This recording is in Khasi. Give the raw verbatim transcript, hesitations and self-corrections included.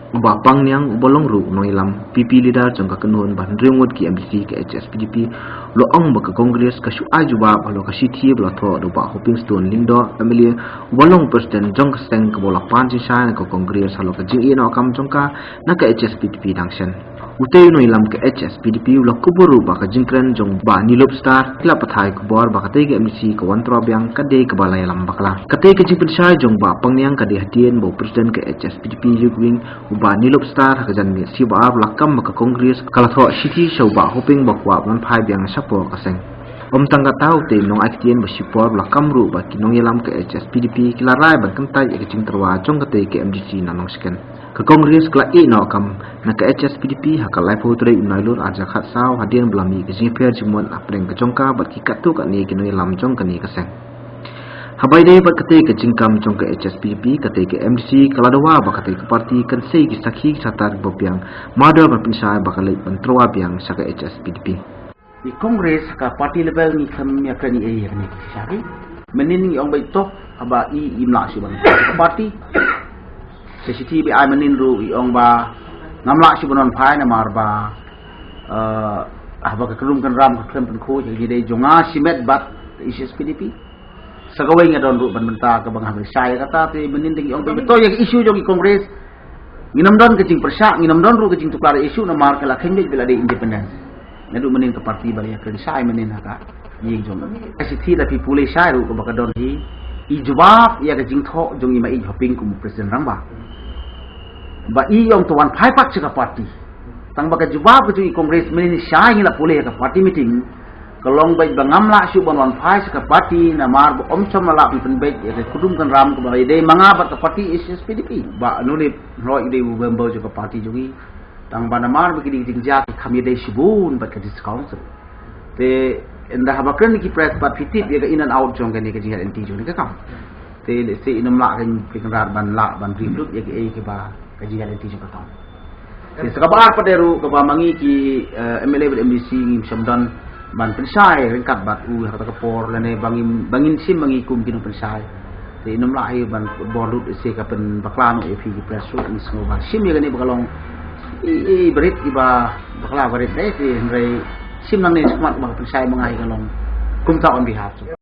Bah Pangniang uba long ruh u nongïalam P P leader jong ka kynhun ba hynriew ngut ki M D C ka H S P D P u la ong ba ka Congress ka shu ai jubab halor ka shithi ba la thoh da u Bah Hoping Stone Lyngdoh M L A uba long president jong ka seng kaba u la pan jingshai na ka Congress halor ka jingïehnoh kam jong ka na ka H S P D P dang shen. Utei u nongïalam ka H S P D P u la kubur ruh ba ka jingkren jong Bah Nilup Star ki la pathai khubor ba katei ka M D C ka wan troh biang ka dei kaba la ïalam bakla. Katei ka jingpynshai jong Bah Pangniang ka dei hadien ba u president ka H S P D P Youth Wing u Bah Nilup Star ha ka janmiet sngi Baar ba la kam ba ka Congress ka la thoh shithi sha u Bah Hoping ba kwah ban phai biang shapoh ka seng. Ym tang kata, utei u nongai ktien ba shipor u la kam ruh ba ki nongïalam ka H S P D P ki la rai ban kyntait ïa ka jingtyrwa jong katei ka M D C na Nongshken. Ka Congress ka la ïehnoh kam na ka H S P D P ha ka laiphew tarik u Nailur arhajar khatsaw hadien ba la mih ka jingïapher jingmut hapdeng ka jong ka bad ki katto katne ki nongïalam jong kane ka seng. Haba ïadei bad katei ka jingkam jong ka H S P D P, katei ka M D C ka la dawa ba katei ka party kan sei ki sakhi ki shatar kiba biang, mardor ban pynshai ba ka leit ban tyrwa biang sha ka H S P D P. I Congress ha ka party level ngi khlem ïakren ei ei ïa kane ka shisha. Mynnin ngi ong ba i tok haba i im lah shuh ban ka party. Sa shithi ba i ai mynnin ruh i ong ba ngam lah shuh ban wan phai namar ba, eh, haba ka kynrum kynram ka khlem pynkhuid ïa ka jingïadei jong nga shimet bad H S P D P. Sa kawei nga don ruh ban bynta kaba nga hap ban shai ïa kata, te mynnin te ngi ong ba to ïa ka issue jong i Congress. Ngin ym don ka jingpyrshah, ngin ym don ruh ka jingtuklar issue namar ka la kheiñ beit ba la dei independent. Naduh mynnin ka party ba la ïakren shai mynnin ha ka ïing jong. Ka shithi la phi pule shai ruh kaba ka don hi i jubab ïa ka jingthoh jong i Maieit Hoping kum u president rangbah. Ba i ong to wan phai pat sha ka party. Tang ba ka jubab ka jong i Congress mynnin shai ngi la pule ha ka party meeting. Ka long beit ba ngam lah shuh ban wan phai sha ka party namar ba ym shym la lah ban pynbeit ïa ka kynrum kynram kaba ïadei ma nga bad ka party H S P D P. Bah Nulip Roy u dei u member jong ka party jong i. Tang ba namar ba ki dei jingjia ki kham ïadei shibun bad ka District Council. Te ynda haba kren ki press bad phi tip ïa ka in and out jong kane ka jingïaid lynti jong kane ka kam. Te lehse in ym lah ka Hoping Kynrad ban lah ban ri blut ïa kiei kiba ka jingïaid lynti jong ka kam. Te sa kaba ar pat de ruh kaba ma ngi ki, eh, M L A bad M D C ngim shym don ban pynshai ryngkat bad u ha kata ka por lane ba ngin, ba ngin shim ma ngi kum ki nongpynshai. Te in ym lah hi ban bor lut, lehse ka pynbakla noh ïa phi ki press ruh, ngi sngew ba shim ïa kane ba ka long i, i barit iba bakla barit de, te hynrei shim nangne shakhmat ba ka pynshai ma nga hi ka long kumta on behalf.